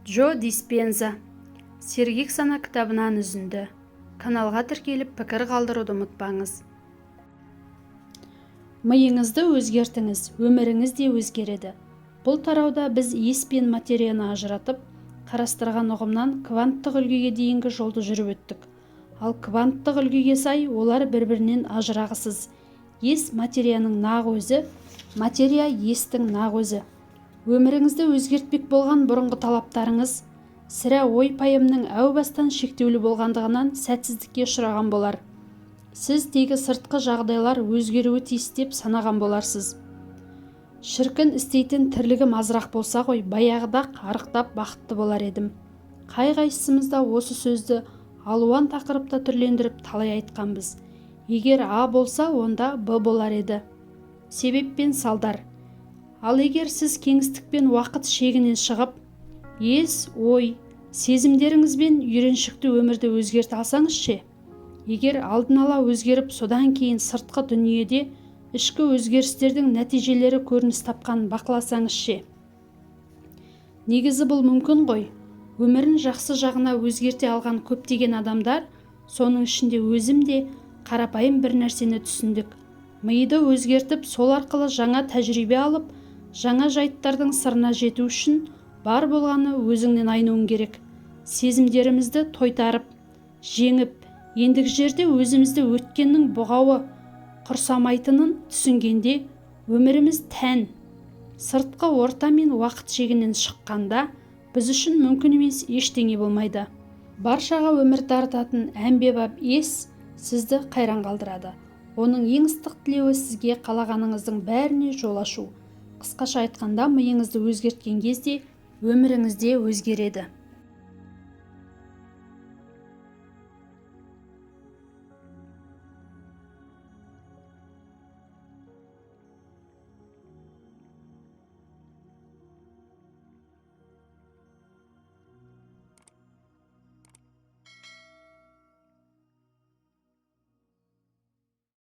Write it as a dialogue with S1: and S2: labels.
S1: Джо Диспенза. «Сергек сана» кітабынан үзінді. Каналға тіркеліп, пікір қалдыруды ұмытпаңыз. Миыңызды өзгертіңіз, өміріңіз де өзгереді. Бұл тарауда біз ес пен материяны ажыратып қарастырған ұғымнан кванттық үлгіге дейінгі жолды жүріп өттік. Ал кванттық үлгіге сай, олар бір-бірінен ажырағысыз. Ес – материяның нақ өзі, материя – естің нақ өзі. Өміріңізді өзгертпек болған бұрынғы талаптарыңыз, сірә, ой-пайымның әу бастан шектеулі болғандығынан сәтсіздікке ұшыраған болар. Сіз тегі сыртқы жағдайлар өзгеруі тиіс деп санаған боларсыз. Шіркін, істейтін тірлігім азырақ болса ғой, баяғыда-ақ арықтап, бақытты болар едім. Қай-қайсымыз да осы сөзді алуан тақырыпта түрлендіріп талай айтқанбыз. Егер А болса, онда Б болар еді. Себеп пен салдар. Ал егер сіз кеңістік пен уақыт шегінен шығып, ес, ой, сезімдеріңізбен үйреншікті өмірді өзгерте алсаңыз ше? Егер алдын ала өзгеріп, содан кейін сыртқы дүниеде ішкі өзгерістердің нәтижелері көрініс тапқанын бақыласаңыз ше? Негізі, бұл мүмкін ғой. Өмірін жақсы жағына өзгерте алған көптеген адамдар, соның ішінде өзім де, қарапайым бір нәрсені түсіндік: миды өзгертіп, сол арқылы жаңа тәжірибе алып, жаңа жайттардың сырына жету үшін бар болғаны өзіңнен айнуың керек. Сезімдерімізді тойтарып, жеңіп, ендігі жерде өзімізді өткеннің бұғауы құрсамайтынын түсінгенде, өміріміз тән сыртқы орта мен уақыт шегінен шыққанда, біз үшін мүмкін емес ештеңе болмайды. Баршаға өмір дарытатын әмбебап ес сізді қайран қалдырады. Оның ең ыстық тілеуі – сізге қалағаныңыздың бәріне жол ашу. Қысқаша айтқанда, миыңызды өзгерткен кезде өміріңіз де өзгереді.